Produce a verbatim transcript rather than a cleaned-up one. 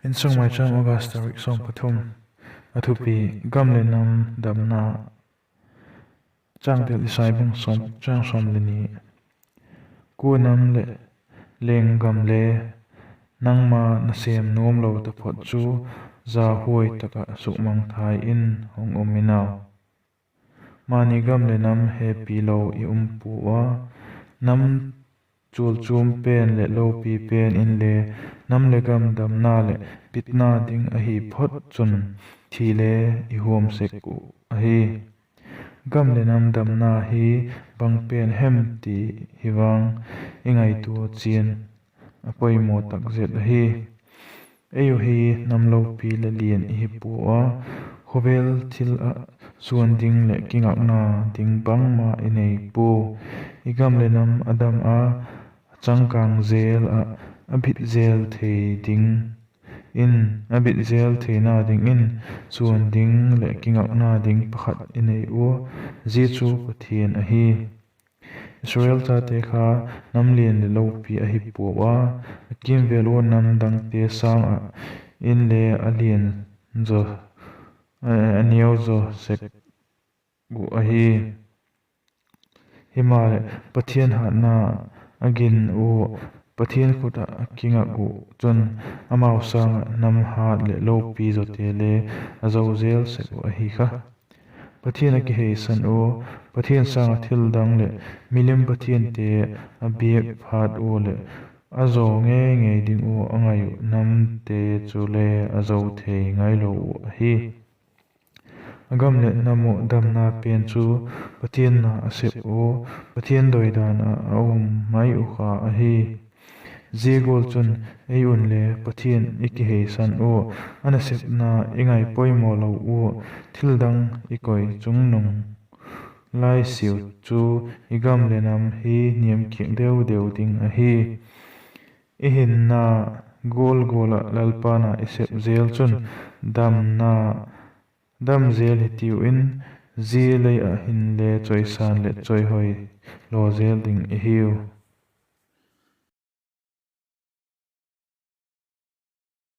Insung Maicham, August tarik sawm pathum. A thupi: Gam leh nam damna. Changtel: Isai bung sawm, chang sawm le ni. Kua nam leh lenggam le, nangma nasêm nuam lo taphot chu, zahuai tak ah sukmangthai in hung um in au. Mani gam leh nam hepi lo i um pua a, nam chualchuam pen leh lopi pen inle, nam leh gam damna leh bitna ding ahi phot chun, thi le i huam sek uh ahi. Gam leh nam damna hi bang pen hem ti hi vang i ngaitua chian a poimaw tak zet ahi. Ei uh hi nam lopi leh lian i hi pua a, khawvel thil ah suan ding leh kingakna ding bangma i nei pua. I gam leh nam a dam a, a changkâng zel ah a bit zel thei ding in, a bit zel theina dingin suan ding leh kingakna ding pakhat i nei ua, zia chu Pathian ahi. Israel chate kha nam lian leh lopi ahi puau a, a kîmvêl ua nam dangte sâng ah inle a lian zaw, a neu zaw sek uh ahi. Himaleh, Pathian hatna a gin ua, Pathian khut ah a kingak uh chun, amau sâng ah nam hat leh lopi zawte le a zo zel sek uh ahi kha. Pathian a kiheisan ua, Pathian sâng ah thil dang leh milim pathiante a biak phat ua leh a zaw ngei ngei ding ua a ngai uh namte chule a zo thei ngailo uh ahi. A gam leh nam uh damna pen chu Pathian na a sep ua, Pathian doidan ah a um mai uh kha ahi. Zia gual chun ei unle Pathian i kiheisan ua, a nasepna i ngai poimaw lo ua, thil dang i koi chungnung lai siau chu i gam leh nam hi niam kiak deu deu ding ahi. I hinna gual gual ah Lalpa na i sep zel chun damna, dam zel hitiu in, zia lei ah hinle chawisan leh chawihoi law zel ding i hiu.